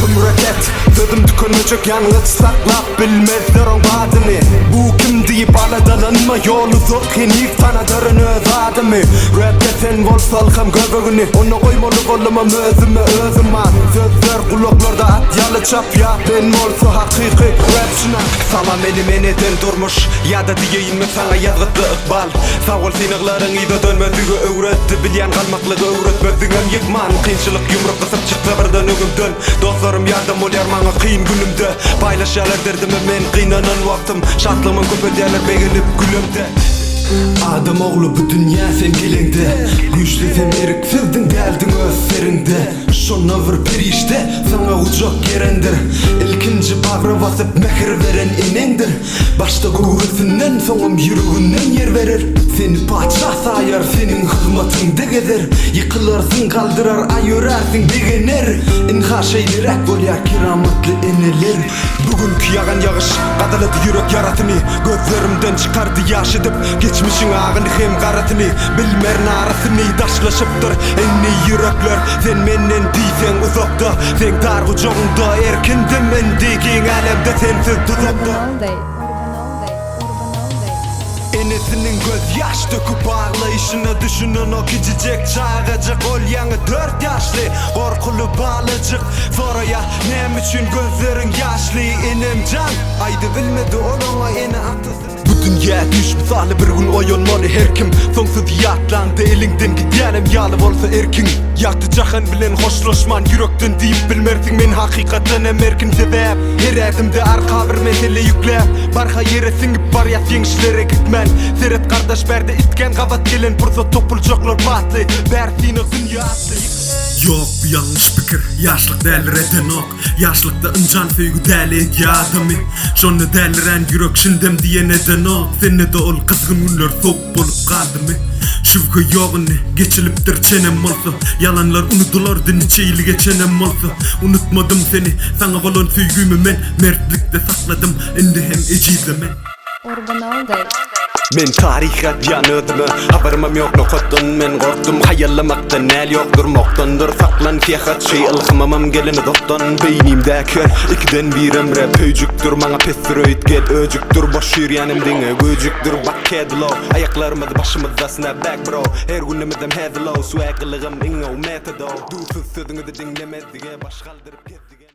Rapim roket, sözüm tükenmejek ýangyç Saklap bilmezler oň badyny Bu kim diýip aladalanma Ýol uzak heniz tanadaryn öz adymy Rapde sen bolsa ylham göbegini Onda goýmaly golumam özüme özüm az Sözler gulaklarda at ýaly çapýa Men bolsa hakyky rapçyna Salam meni men eden durmuş Ýa-da diýeýinmi saňa ýazgytly ykbal Sag bol synaglaryň yza dönmezligi öwretdi Bilýän galmaklygy öwretmezligem ýykman Kynçylyk ýumruk gysyp çyksa birden öňümden Dostlarym ýardam bolýar maňa kyn günümde Paýlaşýarlar derdimi men gynanan wagtym Şatlygymam köpeldýärler begenip gülemde. Adam ogly bu dünýä sen geleňde Güýçli sen eriksizdiň däldiň öz seriňde Şonda bir perişde saňa gujak gerendir Ilkinji bagra basyp mähir beren eneňdir Başda göwresinden, soňam ýüreginden ýer berer. Seni patyşa saýar, seniň hyzmatyňda gezer. Ýykylarsyň, galdyrar, aý örärsiň, begener. Ynha şeýleräk bolýar keramatly eneler. Bu günki ýagan ýagyş gazalady ýürek ýarasyny, Gözlerimden çykardy ýaş edip geçmişiň agyny hem garasyny. Bilmerin arasyny daşlaşypdyr indi ýürekler, Sen menden diýseň uzakda, seň dar gujagyňda erkindim indi giň älemde sensiz duzakda. Enesiniň göz ýaş döküp aglaýşyna düşünenok kiçijek çagajyk ol ýaňy dört ýaşly gorkuly balajyk soraýa näme üçin gözleriň ýaşly enemjan aýdybilmedi ol oňa ene atasy Bu dünýä düýş mysaly bir gün oýanmaly her kim Soňsuz ýatlaňda eliňden gidýänem ýaly bolsa erkiň Ýagty jahan bilen hoşlaşman ýürekden diýip bilmersiň men hakykatdan hem erkin Sebäp her ädimde arka bir mesele ýükläp Barha ýere siňip barýas ýeňişlere gitmän Seret gardaş bärde itgän gabat gelen pursat topuljaklar batly Bär synag dünýe atly Ýok bu ýalňyş pikir ýaşlyk däldir edenok Ýaşlykda ynjan söýgi däli edýä adamy Şonda dälirän ýürek şindem diýen edenok Sende-de ol gyzgyn günler sowuk bolup galdymy Şübhe ýok indi geçilipdir çenem bolsa Ýalanlar unudylardy niçe ýyl geçenem bolsa Unutmadym seni saňa bolan söýgümi men Mertlikde sakladym indi hem ejizlemen. Urban all day. Men taryh ýazýan özüme Habarymam ýok nokatdan Men gorkdum haýallamakdan Näl ýok durmakdandyr Saklan syýahatçy Ylhamymam gelen uzakdan Beýnimdäki ikiden birem rap öýjükdir Maňa pesdir öýt gel öjükdir Boş ýürýänim diňe güjükdir Bak kedilo Aýaklarymyz başymyzda snapback bro Her günümizem hezilo Swag gylygym iň gowy metodo Duzsuz sözüňizi diňlemezlige Baş galdyryp gezdige.